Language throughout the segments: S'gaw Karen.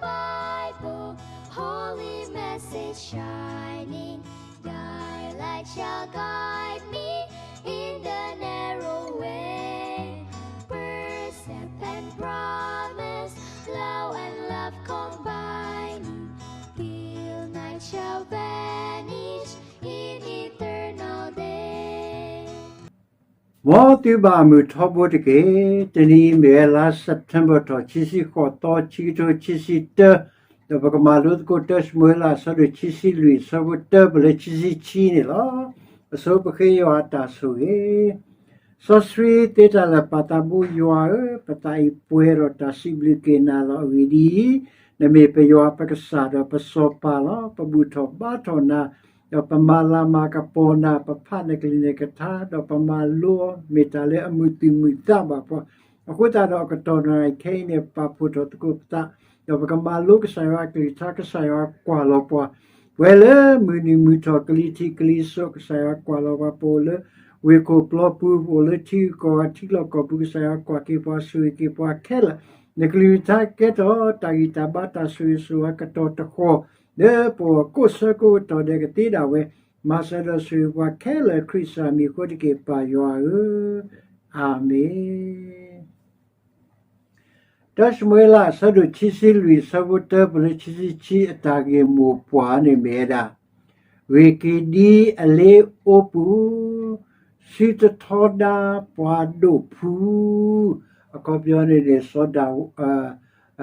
Bible, holy message shining, thy light shall guide me in the narrow way. Precept and promise, law and love combining, till night shall vanish in eternal day. မ်သုဘၣ်မုာ်ထီဘိတက့ၢ်. တနံၤအံၤမ့ၢ်ဝဲလါ September ထီၣ် ခံဆံဃိးသီ ခံကထိခံဆံတၢ, ဒီးပကမၤလိသကိး တၢၡမူၤအ့လး အဆၢဒိၣ်ခံဆံလွံၢ် အဆၢဖိတၢ ပလၢခံဆံခံန့ၣ်လီၤ. အဆိပဃ့ယွၤအတၢ်ဆိၣ်ဂ့ၤ စီဆှံသ့တၢ်လၢာ်ပာ်သးဘိယွၤဧၢ, ပသးအံၤပှဲၤဒီးတၢ်စံးဘျုးက့ၤနၤလီၤ. အဂ့ၢ်ဒ်အံၤ, နမ့ၢ်ပယွၤပကစၢ်ဒီးပစီၤပၤလီၤ. ပဘူၣ်ထီၣ်ဘါထီၣ်နၤ, ဒီးပမၤလၤမၤကပီၤနၤ, ပဖးနကလုၢ်နကထါ, ဒီးပမၤလိအီၤ မ့ၢ်တၢ်လၢအမုာ်သူၣ်မုာ်သးဘၣ်ပှၤ. အဃိသတးဒီးအကတီၢ်နံၤခဲအံၤန့ၣ် ပာ်ဖှိၣ်ထီၣ်သကိးပသး, ဒီးပကမၤလိကစၢ်ယွၤအကလုၢ်ကထါ ကစၢ်ယွၤကွၢ်လီၤပှၤ ပဝဲလၢမုၢ်နုာ်မုၢ်ထီၣ် ကလံၤထံးကလံၤစိး ကစၢ်ယွၤကွၢ်လီၤပှၤ ပအိၣ်လၢဝ့ၢ်ခိၣ်ပျီပူၤ ပအိၣ်လၢထံဂုၤကီၢ်ဂၤထံလီၢ်ကီၢ်ပူၤ ကစၢ်ယွၤကွၢ်က့ၤပှၤဆိၣ်ဂ့ၤက့ၤပှၤခဲလၢာ် နကလုၢ်ကထါကဲထီၣ်တၢ်ဂံၢ်တၢ်ဘါတၢ်ဆိၣ်ဂ့ၤဆိၣ်ဝါကတီၢ်တဃီၤ လၢပဂီၢ်ကိးဆၢကိးကတီၢ်ဒဲးကသ့ဒၣ်ဝဲ မၤစၢၤဒီးဆိၣ်ဂ့ၤပှၤခဲလၢာ်ခရံာ်ကစၢ်မံၤအဃိတက့ၢ် ပၢ်ယွၤဧၢ, အၤမ့ၣ်. တၢၡမူၤအ့လး အဆၢဒိၣ်ခံဆံလွံၢ် အဆၢဖိတၢ ပလၢခံဆံခံ အတၢ်ဂ့ၢ်မိၢ်ပှၢ်န့ၣ်မ့ၢ်ဝဲဒၣ် ဂ့ၢ်က့ၤဒ်အလ့အိပူၤ စုတထီဒါပှၤဒိၣ်ဖု အခီပညီန့ၣ်န့ၣ် စီၤဒၤဝံး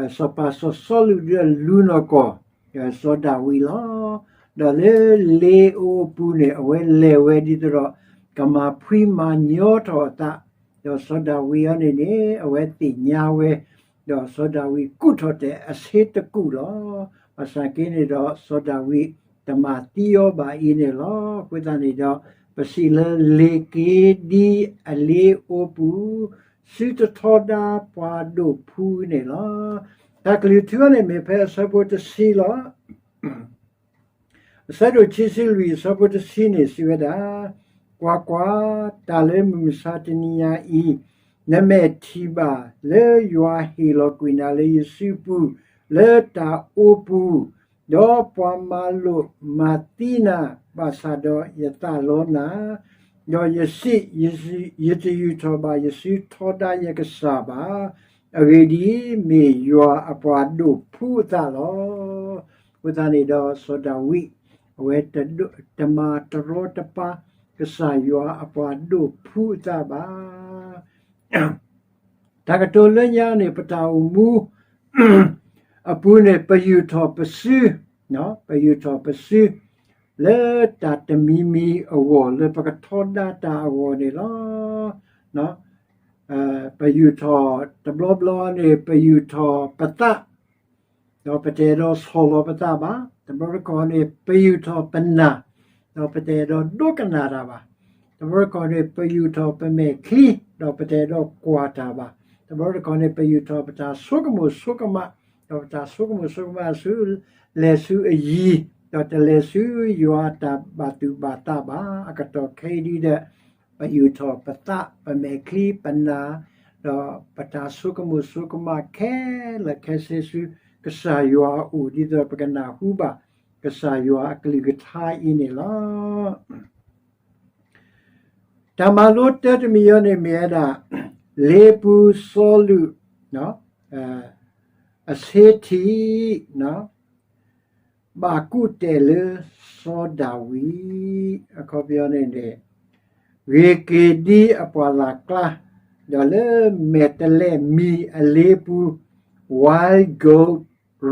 စီၤပၤစီၤစီလူးဒီးလူၤနီၢ်ကီၢ် စီၤဒၤဝံးလီၤ. ဒီးလၢလ့အိပူၤန့ၣ် အဝဲလဲၤဝဲဒ်သိးဒီး ကမၤဖှံမၤညီထီၣ်အသး ဒီးစီၤဒၤဝံးအံၤန့ၣ်န့ၣ် အဝဲသ့ၣ်ညါဝဲ ဒီးစီၤဒၤဝံးကူးထီၣ်တဲာ်အဆ့တကူၣ်လီၤ. ဘၣ်ဆၣ်က့န့ၣ်ဒီး စီၤဒၤဝံးတမၤသံအီၤဘၣ်အံၤန့ၣ်လီၤ. အဃိသတးန့ၣ်ဒီး ပစံးလၢလ့ၤက့ၤဒ်အလ့အိပူၤ စုတထီဒါပှၤဒိၣ်ဖုန့ၣ်လီၤ. တၢ်ကလုၢ်ထူအံၤန့ၣ်မ့ၢ်ဖဲအဆၢဖိတဆံလီၤ. အဆၢဒိၣ်ခံဆံလွံၢ် အဆၢဖိတဆံန့ၣ် စံးဝဲဒၣ်, ကွၢ်ကွၢ်, တၢ်လၢမုၢ်မဆါတနံၤညါအံၤ, နမဲာ်ထံၣ်ဘၣ်လၢယွၤဟ့ၣ်လီၤကွံာ်နၤလၢယစုပူၤ လၢတၢ်အိပူၤ, ဒီးပှၤမၤလိာ်မၤသံနၤ, ဘၣ်ဆၣ်ဒီးယသးလီနၤ, ဒီးယစံး, ယတယူာ်ထီၣ်ဘၣ်ယစုထီဒါယကစၢ်ဘၣ်. အဂ့ၢ်ဒ်အံၤ, မ့ၢ်ယွၤအပှၤဒိၣ်ဖုအသးလီၤ. အဃိသတးန့ၣ်ဒီး စီၤဒၤဝံး အဝဲတမၤတရီတပါ ကစၢ်ယွၤအပှၤဒိၣ်ဖုအသးဘၣ်. တၢ်ကတိၤလၢညါန့ၣ် ပတၢ်အိၣ်မူအပူၤန့ၣ် ပယူာ်ထီၣ်ပစု, ပယူာ်ထီၣ်ပစု လၢတၢ်တမံၤမံၤအဂီၢ် လၢပကထီဒါတၢ်အဂီၢ်န့ၣ်လီၤ. ပယူာ်ထီၣ်တဘျီဘျီန့ၣ် ပယူာ်ထီၣ်ပသး ဒီးပတအဲၣ်ဒိးဆီၣ်လီၤပသးဘၣ်. တဘျီတခီၣ်န့ၣ် ပယူာ်ထီၣ်ပနၢ်, ဒီးပတအဲၣ်ဒိးဒိကနၣ်တၢ်ဘၣ်. တဘျီတခီၣ်န့ၣ် ပယူာ်ထီၣ်ပမဲာ်ချံ, ဒီးပတအဲၣ်ဒိးကွၢ်တၢ်ဘၣ်. တဘျီတခီၣ်န့ၣ် ပယူာ်ထီၣ်ပတၢ်ဆိကမိၣ်ဆိကမး, ဒီးပတၢ်ဆိကမိၣ်ဆိကမးဆူ လဲၤဆူအယံၤ, ဒီးတလဲၤဆူယွၤအတၢ်ဘၣ်သူၣ်ဘၣ်သးဘၣ်. အကတီၢ်ခဲအံၤဒ်ဒီး ပယူာ်ထီၣ်ပသး, ပမဲာ်ချံ, ပနၢ်, ဒီးပတၢ်ဆိကမိၣ်ဆိကမးခဲလၢာ်ခဲဆ့ဆူ ကစၢ်ယွၤအအိၣ် ဒ်သိးပကနၢ်ဟူဘၣ် ကစၢ်ယွၤအကလုၢ်ကထါအံၤန့ၣ်လီၤ. တၢ်မၤလိတၢတမံၤအံၤန့ၣ်မ့ၢ်ဝဲဒၣ် လ့ပူၤစီလူး အဆ့ထံး ဘၣ်ကူးတဲာ်လၢစီၤဒၤဝံး အခီပညီန့ၣ်န့ၣ် ဂ့ၤက့ၤဒ်အပှၤလၢ်ကျါ ဒီးလၢမဲာ်တဲးလဲးမံၤအလ့ပူၤ Wild Goat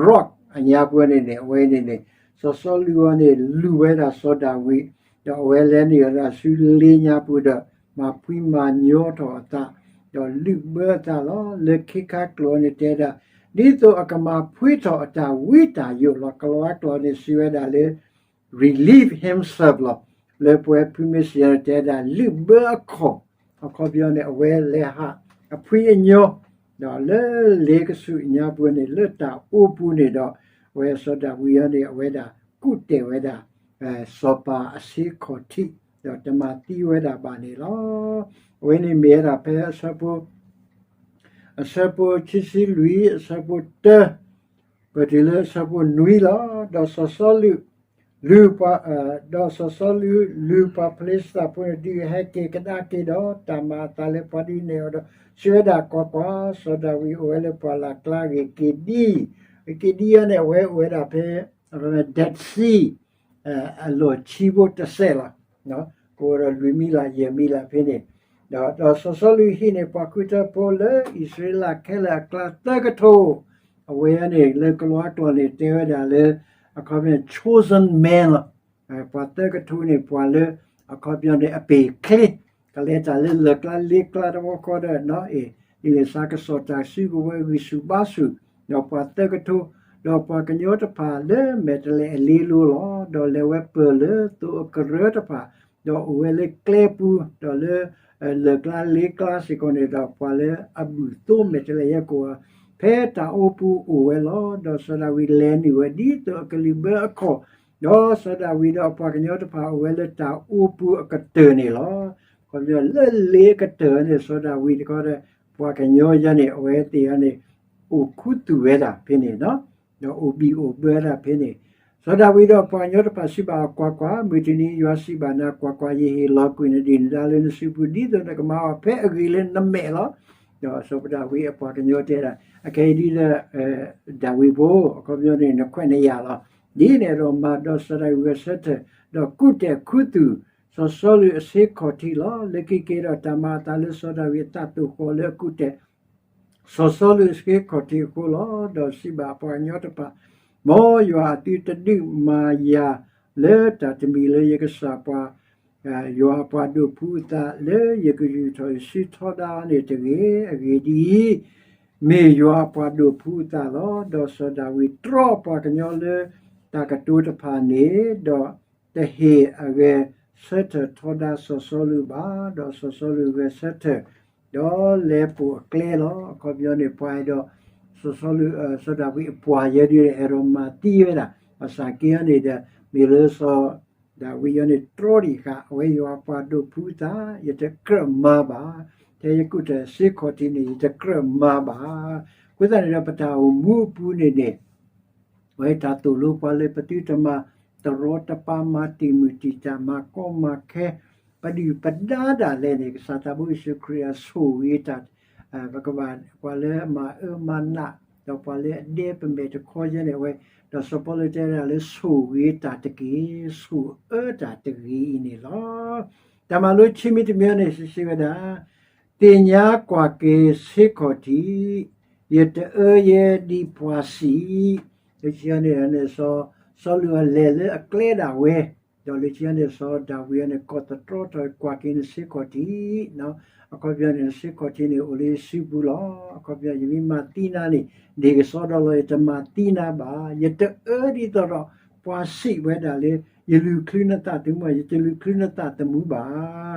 Rock အညါပူၤန့ၣ်န့ၣ် အဝဲန့ၣ်န့ၣ် စီၤစီလူးအံၤန့ၣ် လူၤဝဲဒၣ်စီၤဒၤဝံး ဒီးအဝဲလဲၤနုာ်ဝဲဒၣ်ဆူလ့ညါပူၤဒီး မၤဖှံမၤညီထီၣ်အသး ဒီးလုၢ်ဘၢအသးလီၤ. လၢခ့ခါကျိာ်န့ၣ်တဲဒၣ် ဒ်သိးအကမၤဖှံထီၣ်အတၢ်ဝံတၢ်ယိးလီၤ. ကလီၤဝါကျိာ်န့ၣ်စံးဝဲဒၣ်လၢ relieve himself လီၤ. လၢပဝဲဖုမ့ၢ်စံးန့ၣ်တဲဒၣ် လုၢ်ဘၢအခီၣ်, အခီပညီန့ၣ် အဝဲလဲၤဟးအဖှံအညီ ဒီးလၢလ့ကဆူးညါပူၤန့ၣ် လၢတၢ်အိပူၤန့ၣ်ဒီး အဝဲစီၤဒၤဝံးအံၤန့ၣ် အဝဲဒၣ်ကူးတဲာ်ဝဲဒၣ် စီၤပၤအဆ့ခီၣ်ထံး ဒီးတမၤသံဝဲဒၣ်ဘၣ်န့ၣ်လီၤ. အဝဲန့ၣ်မ့ၢ်ဝဲဒၣ်ဖဲ အဆၢဖိခံဆံလွံၢ် အဆၢဖိတၢ ပတုၤလၢဆၢဖိနွံလီၤ. ဒီးစီၤစီလူး လုၢ်ပှၤ, ဒီးစီၤစီလူးလုၢ်ပှၤဖလ့ၡသးဖိန့ၣ် ဒုးဟဲက့ၤကဒါက့ၤဒီးတၢ်မၤအသးလၢပှၤဒုးနဲၣ်အီၤဒီး စံးဝဲဒၣ်, ကွၢ်ကွၢ်, စီၤဒၤဝံးအိၣ်ဝဲလၢပှၢ်လၢ်ကျါဂ့ၤက့ၤဒံ, ဂ့ၤက့ၤဒံအံၤန့ၣ် အဝဲအိၣ်ဝဲဒၣ်ဖဲ Dead Sea အလီၢ်ခံဘိတစဲးလီၤ. ကအိၣ်ဒီးလွံၢ်မံလးယဲၢ်မံလးဖဲန့ၣ်, ဒီးစီၤစီလူးဟံးန့ၢ်ပှၤဃုထၢဖိလၢအံၣ်စရ့လးခဲလၢာ်အကျါသၢကထိ, အဝဲန့ၣ်လၢကလံးကျိာ်န့ၣ် တဲဝဲဒၣ်လၢ အခီပညီ chosen man လီၤ. ပှၤသၢကထိန့ၣ် ပှၤလၢအခီပညီန့ၣ် အပ့ၤချ့, ကလဲၤတၢ်လၢလၢၢ်ကျါလ့ကျါတဝီဃီဒီး အ့ၣ် ဒ်န့ၣ်စ့ၢ်ကီး ကစီၣ်တၢ်စုကဝဲၤဂံၢ်ဆူၣ်ဘါဆူၣ်, ဒီးပှၤသၢကထိ, ဒီးပှၤကညီတဖၣ်လၢမဲာ်တဲးလဲးအလ့လိၤလီၤ. ဒီးလဲၤဝဲပၢၢ်လၢသိအကရၢတဖၣ်, ဒီးအိၣ်ဝဲလၢကျဲပူၤ, ဒီးလၢလၢၢ်ကျါလ့ကျါစ့ၢ်ကီးန့ၣ်ဒီး ပှၤလၢအဘူၣ်သိမဲာ်တဲးလဲးယဲၢ်ကအိၣ် ဖဲတၢ်အိပူၤအိၣ်ဝဲလီၤ. ဒီးစီၤဒၤဝံးလဲၤနုာ်ဝဲဒ်သိးအကလုၢ်ဘၢအခီၣ်, ဒီးစီၤဒၤဝံးဒီးအပှၤကညီတဖၣ်အိၣ်ဝဲလၢတၢ်အိပူၤအကတၢၢ်န့ၣ်လီၤ. အခီပညီလၢလ့အကတၢၢ်န့ၣ် စီၤဒၤဝံးတခီဒီး ပှၤကညီယဲၢ်န့ၣ် အဝဲသ့ၣ်အံၤန့ၣ် အိၣ်ခူသူၣ်ဝဲဒၣ်ဖဲန့ၣ်, ဒီးအိၣ်ဘံၣ်အိၣ်ဘၢဒၣ်ဖဲန့ၣ်, စီၤဒၤဝံးဒီးပှၤကညီတဖၣ်စံးဘၣ်အီၤ, ကွၢ်ကွၢ်, မုၢ်တနံၤယွၤစံးဘၣ်နၤ, ကွၢ်ကွၢ်, ယဟ့ၣ်လီၤကွံာ်နဒုၣ်နဒါလၢနစုပူၤ ဒ်သိးနကမၤအီၤဖဲအဂ့ၤလၢနမဲာ်လီၤ. ဒီးစီၤဒၤဝံးအပှၤကညီတဲဒၣ်, အခဲအံၤဒ်လၢ ဒၤဝံးဖိ, အခီပညီန့ၣ် နခွဲးနယာ်လီၤ. ဒ်န့ၣ်ဒီးမၤဒီးစီၤဒၤဝံးဂဲၤဆၢထၢၣ်, ဒီးကူၣ်တဲာ်ခူသူၣ် စီၤစီလူးအဆ့ခီၣ်ထံးလီၤ. လၢခံက့ၤဒီးတၢ်မၤအသးလၢစီၤဒၤဝံးအသးသိၣ်ဃီၤလၢအကူၣ်တဲာ် စီၤစီလူးအဆ့ခီၣ်ထံးအဃိလီၤ. ဒီးစံးဘၣ်အပှၤကညီတဖၣ်, မ်ယွၤအသုတဒုးမၤယၤလၢတၢ်တမံၤလၢယကစၢ်ပှၤ ယွၤအပှၤဒိၣ်ဖှူအသးလၢယကယူာ်ထီၣ်ယစုထီဒါအီၤန့ၣ်တဂ့ၤ. အဂ့ၢ်ဒ်အံၤ, မ့ၢ်ယွၤအပှၤဒိၣ်ဖှူအသးလီၤ. ဒီးစီၤဒၤဝံးတြီအပှၤကညီလၢတၢ်ကတိၤတဖၣ်န့ၣ်, ဒီးတဟ့ၣ်အဂဲၤဆၢထၢၣ်ထီဒါစီၤစီလူးဘၣ်. ဒီးစီၤစီလူးဂဲၤဆၢထၢၣ်, ဒီးလဲၤပိာ်အကျဲလီၤ. အခီပညီန့ၣ် ပှၤအဲၣ်ဒိး စီၤစီလူး, စီၤဒၤဝံးအပှၤယဲဒၣ် အဲၣ်ဒိးမၤသံဝဲဒၣ်. ဘၣ်ဆၣ်က့အံၤန့ၣ်ဒီး မ့ၢ်လၢစီၤဒၤဝံးအံၤန့ၣ် တြီဒံးဃာ်, အဝဲယွၤအပှၤဒိၣ်ဖှူသး, ယတကြၢးမၤဘၣ်. ထဲယကူၣ်တဲာ်ဆ့ခီၣ်ထံးန့ၣ် ယတကြၢးမၤဘၣ်. အဃိသတးန့ၣ်ဒီး ပတၢ်အိၣ်မူအပူၤန့ၣ်န့ၣ် အဝဲတၢ်သိၣ်လိပှၤလၢပသုတမၤတရီတပါ မၤတံာ်မုၢ်တံာ်တာ် မၤကီမၤခဲ ပဒုၣ်ပဒါဒၣ်လဲာ်န့ၣ် ကစၢ်သးဘိယ့ၣ်ၡူးခရံာ်အဆိၣ်ဂ့ၤတၢ်, ပကဘၣ်ပှၤလၢအမၤအၢမၤနး, ဒီးပှၤလၢအဒဲပမဲာ်တခီယဲန့ၣ် အဝဲ, ဒီးစီၤပီလူးတဲဒၣ်လၢဆိၣ်ဂ့ၤတၢ်တက့ၢ်, ဆိၣ်အၢတၢ်တဂ့ၤအံၤန့ၣ်လီၤ. တၢ်မၤလိခံမံၤတမံၤန့ၣ် စံးဝဲဒၣ်, သ့ၣ်ညါကွၢ်က့ၤဆ့ခီၣ်ထံး, ယတအၢယဲဒ်ပှၤစံး, လၢခံန့ၣ်န့ၣ် စီၤစီလူးအလဲၤလၢအကျဲဒၣ်ဝဲ, ဒီးလၢခံန့ၣ် စီၤဒၤဝံးန့ၣ် ကိးသတြီထီၣ် ကွၢ်က့ၤနဆ့ခီၣ်ထံး, အခီပညီန့ၣ် နဆ့ခီၣ်ထံးန့ၣ် အိၣ်လၢယစုပူၤလီၤ. အခီပညီ ယမ့ၢ်မၤသံနၤန့ၣ် ဒ်ကစီဒီလီၤ, ယတမၤသံနၤဘၣ်. ယတအၢဒ်သိးဒီး ပှၤစံးဝဲဒၣ်လၢ ယလုၢ်ချုနသးသမူ, ယတလုၢ်ချုနသးသမူဘၣ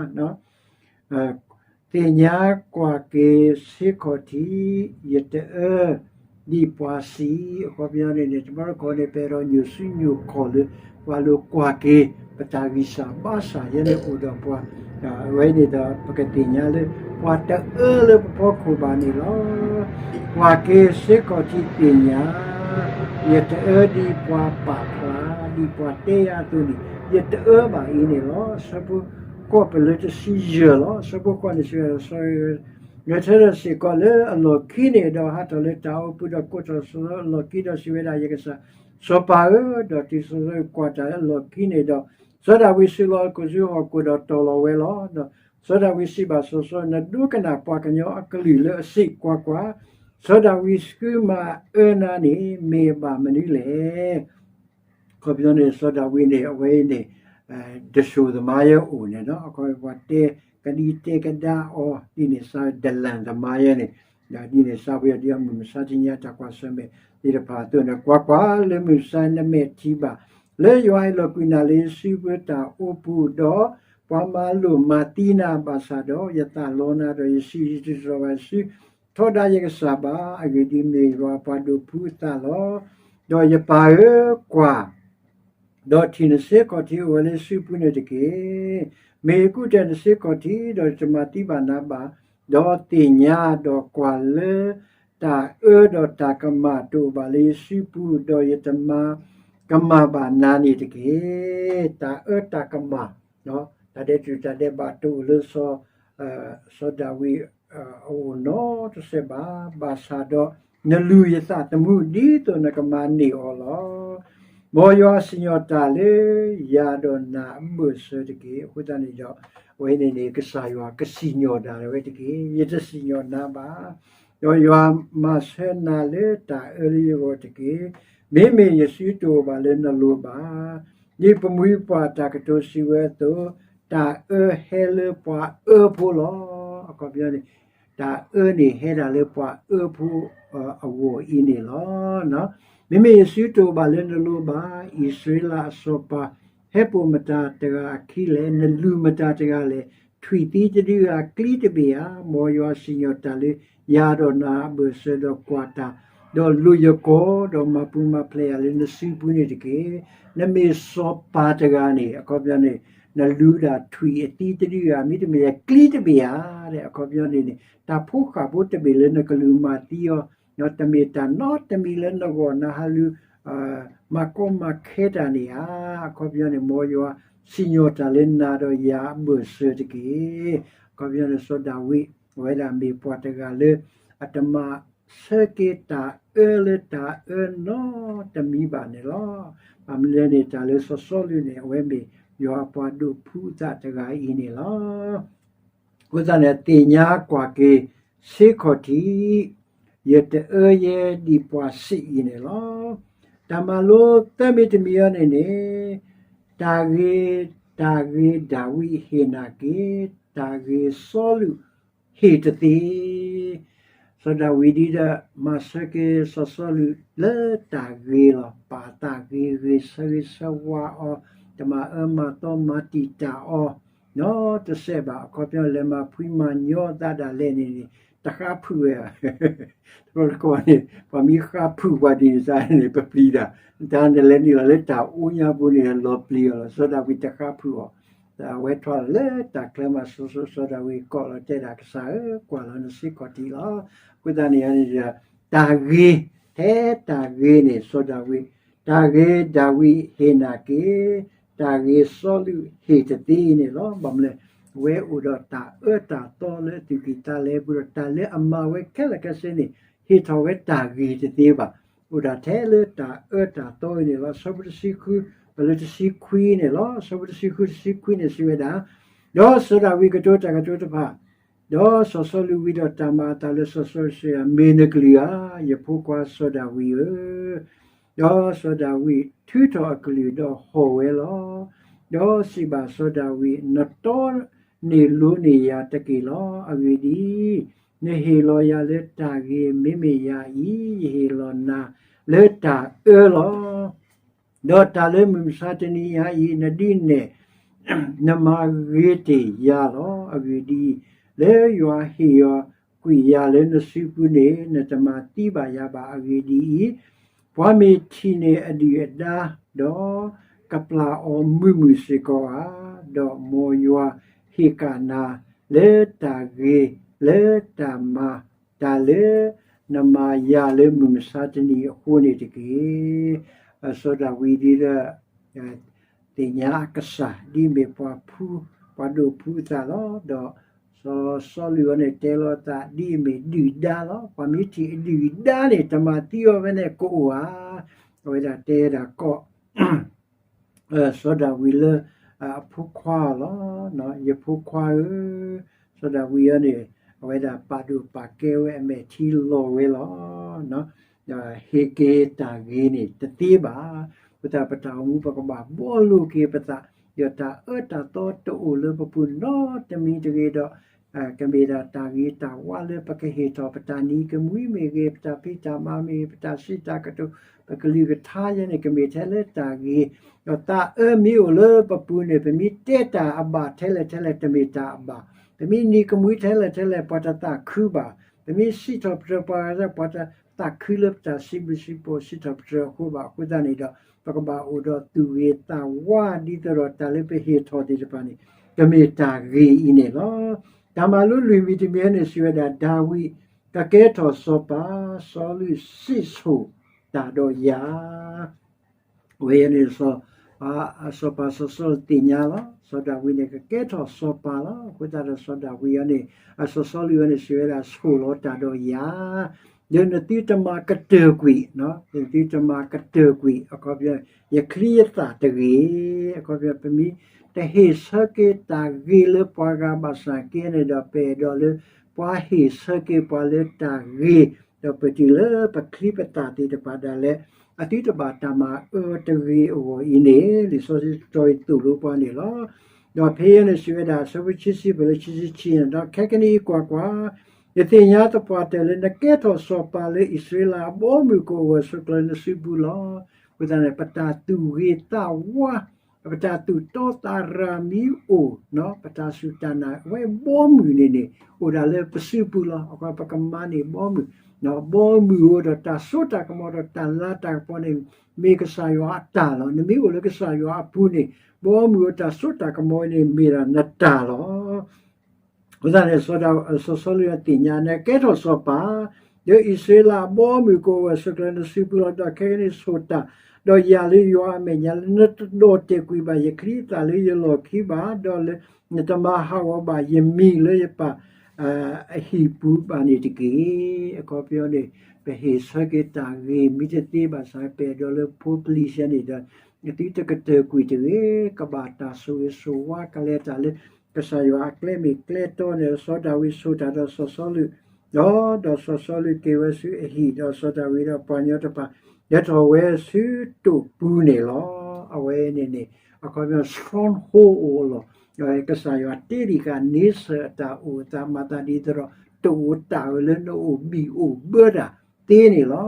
်. သ့ၣ်ညါကွၢ်က့ၤဆ့ခီၣ်ထံး, ယတအၢဒ်ပှၤစံး, အခီပညီန့ၣ်န့ၣ် တဘျီတခီၣ်န့ၣ် ပအဲၣ်ဒိးညိၣ်စုညိၣ်ခီၣ်လၢ ပှၤလိၤကွၢ်က့ၤ ပတၢ်ဂံၢ်စၢ်ဘါစၢ်ယဲန့ၣ်အိၣ်ဒီးပှၤ, အဝဲန့ၣ်ဒီး ပကသ့ၣ်ညါလၢ ပှၤတအၢလၢပဖီခိၣ်ဘၣ်န့ၣ်လီၤ. ကွၢ်က့ၤဆ့ခီၣ်ထံးသ့ၣ်ညါ, ယတအၢဒ်ပှၤပာ်ဖျါ, ဒ်ပှၤတဲယၤအသိးန့ၣ် ယတအၢဘၣ်အံၤန့ၣ်လီၤ. ဆၢဖိဃိး ပလၢတဆံယဲၢ်လီၤ. ဆၢဖိဃိးန့ၣ် စံးဝဲဒၣ်, စီၤ ဂဲၤဆၢထၢၣ်စ့ၢ်ကီးလၢအလီၢ်ခံန့ၣ်ဒီး ဟးထီၣ်လၢတၢ်အိပူၤဒီး ကိးထီၣ်စီၤစီလူးအလီၢ်ခံဒီးစံးဝဲဒၣ်, ယကစၢ်စီၤပၤဧၢ, ဒီးတုၤစီၤစီလူးကွၢ်တၢ်လၢအလီၢ်ခံန့ၣ်ဒီး, စီၤဒၤဝံးစုလီၤအခိၣ်ဆူဟီၣ်ခိၣ်ဒီးတီၢ်လီၤဝဲလီၤ. ဒီးစီၤဒၤဝံးစံးဘၣ်စီၤစီလူး, နဒိကနၣ်ပှၤကညီအကလုၢ်လၢအစံး, ကွၢ်ကွၢ်, စီၤဒၤဝံးဆှၢမၤအၢနၤန့ၣ် မ့ၢ်ဘၣ်မနုၤလဲၣ်. အခီပညီန့ၣ် စီၤဒၤဝံးန့ၣ် အဝဲအံၤန့ၣ် တစိၢ်သမါယဲအိၣ်န့ၣ်လီၤ. အခီပညီ ပှၤတဲကဒံတဲကဒါအီၤ ဒ်န့ၣ်စ့ၢ် ဒလၣ်သမါယဲန့ၣ်, ဒ်န့ၣ်စ့ၢ်ဝဲ ဒ်အမုၢ်မဆါတနံၤအတၢ်ကွၢ်ဆၢၣ်မဲာ်သ့ၣ်တဖၣ်အသိးန့ၣ်, ကွၢ်ကွၢ်, လၢမုၢ်မဆါနမဲာ်ထံၣ်ဘၣ် လၢယွၤဟဲလီၤကွံာ်နၤလၢယစုပူၤတၢ်အိပူၤဒီး ပှၤမၤလိာ်မၤသံနၤဘၣ်ဆၣ်ဒီး ယသးလီနၤဒီး ယစုယစုတြီၤဘၣ်ယစု ထီဒါယကစၢ်ဘၣ်. အဂ့ၢ်ဒ်အံၤ, မ့ၢ်ယွၤအပှၤဒိၣ်ဖှူအသးလီၤ. ဒီးယပၢ်ဧၢ, ကွၢ်, ဒီးထံၣ်နဆ့ခီၣ်ထံးအိၣ်ဝဲလၢယစုပူၤန့ၣ်တက့ၢ်. မ့ၢ်ယကူၣ်တဲာ်နဆ့ခီၣ်ထံး, ဒီးယတမၤသံဘၣ်နၤဘၣ်. ဒီးသ့ၣ်ညါဒီးကွၢ်လၢ တၢ်အၢဒီးတၢ်ကမၣ်တအိၣ်ဘၣ်လၢယစုပူၤ, ဒီးယတမၤကမၣ်ဘၣ်နၤန့ၣ်တက့ၢ်. တၢ်အၢတၢ်ကမၣ်, တၢ်ဒဲးတူၢ်တၢ်ဒဲးဘးတအိၣ်လၢ စီၤဒၤဝံးအအိၣ်နီတစဲးဘၣ်. ဘၣ်ဆၣ်ဒီးနလူၤယသးသမူ ဒ်သိးနကမၤန့ၢ်အီၤလီၤ. မ်ယွၤစံၣ်ညီၣ်တၢ်လၢယၤဒီးနၤအဘၢၣ်စၢၤတက့ၢ်. အဃိသတးန့ၣ်ဒီး အဝဲန့ၣ်န့ၣ် ကစၢ်ယွၤကစံၣ်ညီၣ်ဒၣ်ဝဲတက့ၢ်. ယတစံၣ်ညီၣ်နၤဘၣ်. ဒီးယွၤမၤဆၢနၤလၢတၢ်အၢလၢယဂီၢ်တက့ၢ်. မ့မ့ၢ်ယစုတအိၣ်ဘၣ်လၢနလိၤဘၣ်. ဒ်ပမှံၤပှၢ်တၢ်ကတိၤစံးဝဲအသိး, တၢ်အၢဟဲလၢပှၤအၢဖိလီၤ. အခီပညီန့ၣ် တၢ်အၢန့ၣ်ဟဲဒၣ်လၢပှၤအၢဖိအဂီၢ်အံၤန့ၣ်လီၤ. မ့မ့ၢ်ယစုတအိၣ်ဘၣ်လၢနလိၤဘၣ်. အံၣ်စရ့လးအစီၤပၤ ဟဲပိာ်မတၤတဂၤအခံလဲၣ်, နလူၤမတၤတဂၤလဲၣ်. ထွံၣ်သံတဒုဧါ, ကျံတဘ့ၣ်ဧါ. မ်ယွၤစံၣ်ညီၣ်တၢ်လၢယၤဒီးနၤအဘၢၣ်စၢၤဒီးကွၢ်တၢ်, ဒီးလိာ်ယကီၢ်, ဒီးမၤပူၤမၤဖျဲးယၤလၢနစုပူၤန့ၣ်တက့ၢ်. နမ့ၢ်စီၤပၤတဂၤန့ၣ် အခီပညီန့ၣ် နလူၤဒၣ်ထွံၣ်အသံတဒုဧါ, မ့တမ့ၢ်ကျံတဘ့ၣ်ဧါ, အခီပညီန့ၣ်န့ၣ် တၢ်ဖိဃၢ်ဖိတဘ့ၣ်လၢနကလူၤမၤသံအီၤ, တမ့ၢ်တၢ်နီတမံၤလၢနဂီၢ်နဟးလူၤ မၤကီမၤခဲတၢ်န့ၣ်ဧါ. အခီပညီန့ၣ် မ်ယွၤစံၣ်ညီၣ်တၢ်လၢနၤဒီးယၤအဘၢၣ်စၢၤတက့ၢ်. အခီပညီန့ၣ် စီၤဒၤဝံး အဝဲဒၣ်မ့ၢ်ပှၤတဂၤလၢ အတမၤဆၢက့ၤတၢ်အၢလၢတၢ်အၢနီတမံၤဘၣ်န့ၣ်လီၤ. ဘၣ်မနုၤလဲၣ်န့ၣ် တၢ်လၢစီၤစီလူးန့ၣ် အဝဲမ့ၢ်ယွၤအပှၤဒိးဖှူသးတဂၤအံၤန့ၣ်လီၤ. အဃိသတးန့ၣ် သ့ၣ်ညါကွၢ်က့ၤစ့ခီၣ်ထံး, ယတအၢယဲဒ်ပှၤစံးအံၤန့ၣ်လီၤ. တၢ်မၤလိသၢမံၤတမံၤအံၤန့ၣ်န့ၣ်, တၢ်ဂ့ၤ, တၢ်ဂ့ၤဒၤဝံးဟ့ၣ်နာ်က့ၤ, တၢ်ဂ့ၤစီလူးဟ့ၣ်တသ့. စီၤဒၤဝံးဒ်ဒီး မၤဆၢက့ၤစီၤစီလူးလၢတၢ်ဂ့ၤလီၤ. ပာ်သးဂ့ၤဂ့ၤ, ဆၢဂ့ၤဆၢဝါအီၤ, တမၤအၢမၤသီမၤတံာ်တာ်အီၤ နီတစဲးဘၣ်. အခီပညီလဲၤမၤဖှံမၤညီသးဒၣ်လဲာ်န့ၣ်န့ၣ် တဃါဖုးဝဲဧါ. တဘျီတခီၣ်န့ၣ် ပှၤမ့ၢ်ဃါဖုးပှၤဒ်န့ၣ်စ့ၢ်န့ၣ် ပပျံၤတၢ်, တၢ်န့ၣ်လဲၤနုာ်လီၤလၢတၢ်အူညါပူၤန့ၣ် လီၤပျံၤအီၤလီၤ. စီၤဒၤဝံးတဃါဖုးအီၤ, အဝဲထီၣ်လၢတၢ်ချၢမး စီၤစီၤဒၤဝံးကိးလီၤတဲဒၣ်ကစၢ်ဧၢ, ကွၢ်လီၤနစ့ခီၣ်ထံးလီၤ. အဃိသတးန့ၣ်န့ၣ်ဒီး တၢ်ဂ့ၤ, ထဲတၢ်ဂ့ၤန့ၣ် စီၤဒၤဝံး, တၢ်ဂ့ၤဒၤဝံးဟ့ၣ်နာ်က့ၤ, တၢ်ဂ့ၤစီလူးဟ့ၣ်တသ့န့ၣ်လီၤ. ဘၣ်မနုၤလဲၣ်, အဝဲအိၣ်ဒီးတၢ်အၢတၢ်သီလၢအသူၣ်ကံၢ်သးလဲပူၤဒီး တၢ်လၢအမၤဝဲခဲလၢာ်ခဲဆ့န့ၣ် ဟ့ၣ်ထီၣ်ဝဲတၢ်ဂ့ၤတသ့ဘၣ်. အိၣ်ဒၣ်ထဲလၢတၢ်အၢတၢ်သီအံၤန့ၣ်လီၤ. အဆၢဖိတဆံဃု, ပလၢတဆံခွံန့ၣ်လီၤ. အဆၢဖိတဆံဃု တဆံခွံန့ၣ်စံးဝဲဒၣ်, ဒီးစီၤဒၤဝံးကတိၤတၢ်ကတိၤတဖၣ် ဒီးစီၤစီလူးဝံၤဒီး တၢ်မၤအသးလၢစီၤစီလူးစံး, မ့ၢ်နကလုၢ်ဧါ, ယဖိခွါစီၤဒၤဝံးဧၢ. ဒီးစီၤဒၤဝံးထုးထီၣ်အကလုၢ်ဒီးဟီၣ်ဝဲလီၤ. ဒီးစံးဘၣ်စီၤဒၤဝံး, နတီန့ၢ်လိန့ၢ်ယၤတက့ၢ်လီၤ. အဂ့ၢ်ဒ်အံၤ, နဟ့ၣ်လီၤယၤလၢတၢ်ဂ့ၤ, မ့မ့ၢ်ယၤအံၤ ယဟ့ၣ်လီၤနၤလၢတၢ်အၢလီၤ. ဒီးတၢ်လၢမုၢ်မဆါတနံၤညါအံၤ နဒုးနဲၣ် နမၤဂ့ၤတ့ၢ်ယၤလီၤ. အဂ့ၢ်ဒ်အံၤ, လၢယွၤဟ့ၣ်ယွၤကွံာ်ယၤလၢနစုပူၤန့ၣ် နတမၤသံဘၣ်ယၤဘၣ်. အဂ့ၢ်ဒ်အံၤ, ပှၤမ့ၢ်ထံၣ်န့ၢ်အဒုၣ်အဒါ, ဒီးကပျၢ်အီၤမုာ်မုာ်စ့ၢ်ကီးဧါ. ဒီးမ်ယွၤဟ့ၣ်ကၣ်နၤလၢတၢ်ဂ့ၤ, လၢတၢ်မၤ, တၢ်လၢနမၤယၤလၢမုၢ်မဆါတနံၤအဃိန့ၣ်တက့ၢ်. စီၤဒၤဝံးဒ်ဒီး သ့ၣ်ညါအကစၢ် ဒ်အမ့ၢ်ပှၤဖှူ, ပှၤဒိးဖှူအသးလီၤ. ဒီးစီၤစီလူးအံၤန့ၣ် တဲလီၤအသး ဒ်အမ့ၢ်ဒုၣ်ဒါလီၤ. ပှၤမ့ၢ်ထံၣ်အဒုၣ်ဒါန့ၣ် တမၤသံအီၤဝဲန့ၣ်ကအိၣ်ဧါ. အဝဲဒၣ်တဲဒၣ်ကိး စီၤဒၤဝံးလၢအဖိခွါအီၤလီၤ. ယဖိခွါဧၢ, စီၤဒၤဝံးအံၤန့ၣ် အဝဲဒၣ်ပာ်ဒိၣ်ပာ်ကဲဝဲ အမဲာ်ထံလီၤဝဲလီၤ. ဟ့ၣ်က့ၤတၢ်ဂ့ၤန့ၣ်တသ့ဘၣ်. အဃိသတးပတၢ်အိၣ်မူ ပကဘၣ်ဘှီလိာ်က့ၤပသး, ဒီးတၢ်အၢတၢ်သီတအိၣ်လၢပပူၤနီတမံၤတဂ့ၤဒီး ကမ့ၢ်ဒၣ်တၢ်ဂ့ၤတၢ်ဝါလၢပကဟ့ၣ်ထီၣ်ပတၢ်နံၤကမှံမ့ၢ်ဂ့ၤ, ပတၢ်ဖံးတၢ်မၤမ့ၢ်ဂ့ၤ, ပတၢ်စံးတၢ်ကတိၤ, ပကလုၢ်ကထါယဲန့ၣ် ကမ့ၢ်ထဲလၢတၢ်ဂ့ၤ, ဒီးတၢ်အၢမ့ၢ်အိၣ်လၢပပူၤန့ၣ် ပမ့ၢ်တဲတၢ်အဘၣ်ထဲလဲၣ်ထဲလဲၣ် တမ့ၢ်တၢ်အဘၣ်, ပမ့ၢ်နံၤကမှံထဲလဲၣ်ထဲလဲၣ် ပှၤတသးခုဘၣ်, ပမ့ၢ်စံးထီၣ်ပတြၢၤပှၤ ပှၤတသးခုလၢပတၢ်စံးဘျုးစံးဖှိၣ် စံးထီၣ်ပတြၢၤအဃိဘၣ်. အဃိသတးန့ၣ်ဒီး ပကဘၣ်အိၣ်ဒီးသူၣ်ဂ့ၤသးဝါ ဒ်သိးဒီးတၢ်လၢပဟ့ၣ်ထီၣ်သ့ၣ်တဖၣ်န့ၣ် ကမ့ၢ်တၢ်ဂ့ၤအံၤန့ၣ်လီၤ. တၢ်မၤလိလွံၢ်မံၤတမံၤန့ၣ် စံးဝဲဒၣ် ဒၤဝံး ကကဲထီၣ်စီၤပၤ, စီၤလူးစံၣ်စိၤတၢ်ဒီးယၤ အဝဲအံၤန့ၣ် စီၤပၤစီၤစီလူးသ့ၣ်ညါလီၤ. စီၤဒၤဝံးန့ၣ် ကကဲထီၣ်စီၤပၤလီၤ. အဃိသတးဒီးစီၤဒၤဝံးအံၤန့ၣ် အစီၤစီလူးအံၤန့ၣ် စံးဝဲဒၣ် စိာ်လီၤတၢ်ဒီးယၤ, ဒီးနသုတမၤကတၢၢ်ကွံာ်, နသုတမၤကတၢၢ်ကွံာ်, အခီပညီ ယချံယသၣ်တဂ့ၤ, အခီပညီ ပမ့ၢ်တဟ့ၣ်ဆၢက့ၤတၢ်ဂ့ၤလၢပှၤဂၤဘၣ်ဆၣ်က့န့ၣ်ဒီး ပအဲၣ်ဒိးလၢပှၤဟ့ၣ်ဆၢက့ၤပှၤလၢတၢ်ဂ့ၤ, ဒီးပတုၤလၢပချံပသၣ်သ့ၣ်တဖၣ်ဒၣ်လဲာ် အသုတဘၣ်တၢ်မၤအၢတဂ့ၤအဂီၢ်အံၤန့ၣ် လံာ်စီဆှံတတီၤအံၤသိၣ်လိပှၤန့ၣ်လီၤ. ဒီးဖဲအံၤန့ၣ်စံးဝဲဒၣ် အဆၢဖိခံဆံ ဖဲလၢခံဆံခံန့ၣ်, ဒီးခဲကနံၣ်အံၤကွၢ်ကွၢ်, ယသ့ၣ်ညါသပှၢ်တၢၢ်လၢနကဲထီၣ်စီၤပၤလၢအံၣ်စရ့လးအဘီအမုၢ်ကအိၣ်ဂၢၢ်ဆိးကျၢၤနစုပူၤလီၤ. အဃိသတးန့ၣ် ပတၢ်သူၣ်ဂ့ၤသးဝါ ပတၢ်သူၣ်တီသးရၤမ့ၢ်အိၣ်, ပတၢ်စူၢ်တၢ်နာ်အဝဲဘီမုၢ်န့ၣ်န့ၣ် အိၣ်ဒၣ်လၢပစုပူၤလီၤ. အဃိပကမၤန့ၢ်ဘီမုၢ်, ဘီမုၢ်အိၣ်ဒီးတၢ်စိတၢ်ကမီၤဒီးတၢ်လၤတၢ်ကပီၤန့ၣ် မ့ၢ်ကစၢ်ယွၤအတၢ်လီၤ. နမ့ၢ်အိၣ်လၢကစၢ်ယွၤအပူၤန့ၣ် ဘီမုၢ်အိၣ်တၢ်စိတၢ်ကမီၤန့ၣ်မ့ၢ်ဒၣ်နတၢ်လီၤ. အဃိသတးန့ၣ် စီၤစီလူးသ့ၣ်ညါ နကဲထီၣ်စီၤပၤ, ဒီးအံၣ်စရ့လးအဘီအမုၢ်ကအိၣ်ဂၢၢ်ဆိးကျၢၤနစုပူၤလီၤ. ဒီးခဲကနံၣ်အံၤဆိၣ်တၢ်ဒီးယၤလၢယွၤအမဲာ်ညါလၢ နတဒိးတဲာ်ကွံာ်ဘၣ်ယချံယသၣ်လၢယလီၢ်ခံဘၣ်, ဒီးလၢနတမၤဟးဂီၤဘၣ်ယမံၤလၢယပၢ် အဟံၣ်ပူၤဘၣ်န့ၣ်တက့ၢ်. အခီပညီန့ၣ် ပဟ့ၣ်ဆၢက့ၤတၢ်ဂ့ၤမ့ၢ်တသ့ဘၣ်ဆၣ် ပအဲၣ်ဒိးလၢဖိပလံၤစဲန့ၣ်ဒီး နသုတကတၢၢ်ကွံာ်တဂ့ၤ, ကဘၣ်တၢ်ဆိၣ်ဂ့ၤဆိၣ်ဝါ ကလဲၤတၢ်လၢ ကစၢ်ယွၤအကျဲမ့ၢ်ကျဲတီန့ၣ် စီၤဒၤဝံးဆိၣ်တၢ်ဒီးစီၤစီလူး, ဒီး ဒီးစီၤစီလူးက့ၤဝဲဆူအဟံၣ်, ဒီးစီၤဒၤဝံးဒီးပှၤကညီတဖၣ် လဲၤထီၣ်ဝဲဆူတိာ်ပူၤန့ၣ်လီၤ. အဝဲန့ၣ်န့ၣ် အခီပညီ stronghold အိၣ်လီၤ. ကစၢ်ယွၤတ့လံာ်ဃာ်န့ဆၢၣ်အတၢ်အိၣ်အသး မၤသးဒ်သိးဒီး တအိၣ်တၢ်အၢလၢနအိၣ်ဘံၣ်အိၣ်ဘၢတၢ်သ့န့ၣ်လီၤ.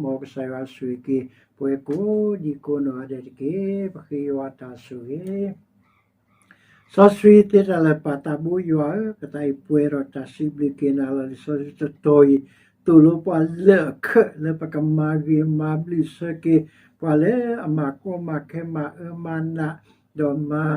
မ်ကစၢ်ယွၤဆိၣ်ဂ့ၤက့ၤ ပဝဲကိးဒံကိးနီၢ်ဂၤဒဲးတက့ၢ်. ပဃ့ယွၤတၢ်ဆိၣ်ဂ့ၤ စီဆှံသ့တၢ်လၢာ် ပၢ်သးဘိယွၤဧၢ, ပသးအံၤပှဲၤဒီးတၢ်စံးဘျုးက့ၤနၤလီၤ. လံာ်စီဆှံတတီၤအံၤ သိၣ်လိပှၤလၢာ်အခၢၣ်လၢပကမၤဂ့ၤမၤဘျုးဆၢက့ၤ ပှၤလၢအမၤကီမၤခဲမၤအၢမၤနး ဒီးမၤတံာ်မုၢ်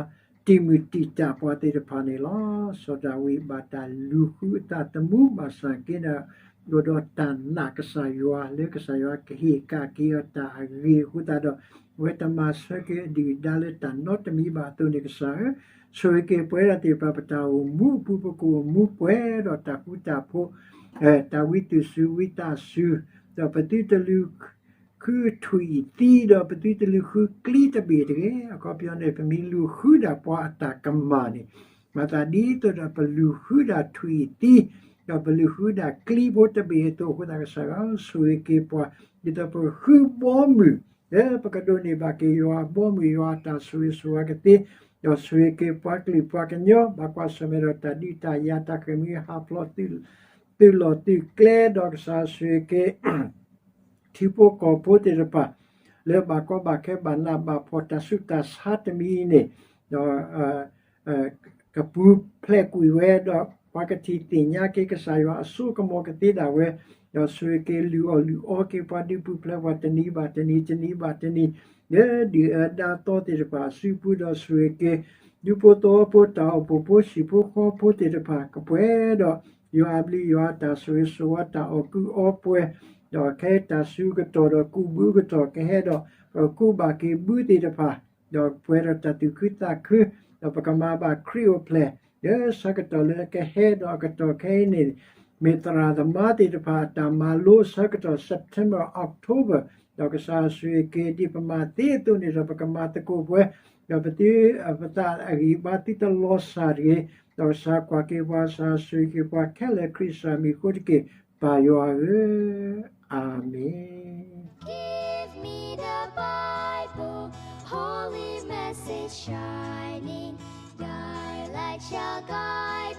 တံာ်တာ်ပှၤသ့ၣ်တဖၣ်န့ၣ်လီၤ. စီၤဒၤဝံးဘၣ်တၢ်လူၤဃုအသးသမူဘၣ်ဆၣ်က့ဒီး အိၣ်ဒီးတၢ်နာ်ကစၢ်ယွၤ လၢကစၢ်ယွၤကဟ့ၣ်က့ၤအီၤတၢ်အဂ့ၤအဃိသတးဒီး အဝဲတမၤဆၢက့ၤအဒုၣ်အဒါလၢတၢ်နီတမံၤဘၣ်အသိးန့ၣ် ကစၢ်ဧၢ, ဆိၣ်ဂ့ၤက့ၤပဝဲဒၣ်သ့ၣ်တဖၣ် ပတၢ်အိၣ်မူအပူၤ ပကအိၣ်မူပှဲၤဒီးတၢ်ဃူတၢ်ဖိး, တၢ်ဝံသူၣ်စူၤဝံသးစူၤ, ဒီးပသုတလူၤဃုထွံၣ်အံၤသံ ဒီးပသုတလူၤဃုကျံတဘ့ၣ်တဂ့ၤ. အခီပညီန့ၣ် ပမ့ၢ်လူၤဃုဒၣ်ပှၤအတၢ်ကမၣ်န့ၣ် မၤသးဒ်သိးဒီးပလူၤဃုဒၣ်ထွံၣ်အံၤသံ ဒီးပလူၤဃုဒၣ်ကျံဖိတဘ့ၣ်အသိးအဃိသတး ကစၢ်ယွၤဆိၣ်ဂ့ၤက့ၤပှၤ ဒ်သိးပဃုဘီမုၢ် လၢပကဒိးန့ၢ်ဘၣ်က့ၤယွၤအဘီမုၢ် ယွၤအတၢ်ဆိၣ်ဂ့ၤဆိၣ်ဝါကသ့, ဒီးဆိၣ်ဂ့ၤက့ၤပှၤကလုာ်ပှၤကညီ ဘၣ်ကွၢ်ဆၢၣ်မဲာ်ဒီးတၢ်ဒုးတၢ်ယၤ တၢ်ဃ့ၢ်မှံဟးဖျိး သုးလီၢ်သုးကျဲ ဒီးကစၢ်ဆိၣ်ဂ့ၤက့ၤ ထံဖိကီၢ်ဖိသ့ၣ်တဖၣ် လၢဘၣ်ကီဘၣ်ခဲဘၣ်နးဘၣ်ဖှီၣ် တၢ်ဆူးတၢ်ဆါတမံၤအံၤန့ၣ် ဒီး ကပူၤဖျဲးကွံာ်ဝဲဒီး ပှၤကထံၣ်သ့ၣ်ညါက့ၤကစၢ်ယွၤအစိကမီၤကသ့ဒၣ်ဝဲ, ဒီးဆိၣ်ဂ့ၤက့ၤလုၢ်အီၣ်လုၢ်အီက့ၤပှၤဒုးပူၤဖျဲးပှၤတနံၤဘၣ်တနံၤ တနံၤဘၣ်တနံၤ လၢဒုၣ်အဒါသီသ့ၣ်တဖၣ်အစုပူၤ ဒီးဆိၣ်ဂ့ၤက့ၤ ဒူဖိသဝီဖိတၢ်အိၣ်ဖှိၣ်ဖိဟံၣ်ဖိဃီဖိသ့ၣ်တဖၣ် ကပှဲၤဒီး ယွၤအဘျုးယွၤအတၢ်ဆိၣ်ဂ့ၤဆိၣ်ဝါတၢ်အီၣ်ကုၢ်အီပှဲၤ, ဒီးခဲအံၤတၢ်စုကတီၢ်ဒီးကူးဘုကတီၢ် ကဟဲဒီး ကူးဘၣ်က့ၤဘုသ့ၣ်တဖၣ် ဒီးပှဲၤဒီးတၢ်သူၣ်ခုသးခု, ဒီးပကမၤဘၣ်ခရံာ်အိၣ်ဖျဲၣ် လၢဆၢကတီၢ်လၢအကဟဲဒီးအကတီၢ်ခဲအံၤန့ၣ် မ့ၢ်သရၣ်သမါသ့ၣ်တဖၣ်အတၢ်မၤလိဆၢကတီၢ် September October ဒီးကစၢ်ဆိၣ်ဂ့ၤက့ၤဒ်ပမၤသ့အသိးန့ၣ်ဒီး ပကမၤသကိးပှဲၤ, ဒီးပသု ပသးအဂံၢ်ဘါသုတလီၤစၢ်တဂ့ၤ, ဒီးကစၢ်ကွၢ်က့ၤပှၤ ကစၢ်ဆိၣ်ဂ့ၤက့ၤပှၤခဲလၢာ် ခရံာ်စၢ်မံၤအဃိတက့ၢ် ပၢ်ယွၤဧၢ, အၤမ့ၣ်. Give me the Bible, holy message shining, thy light shall guide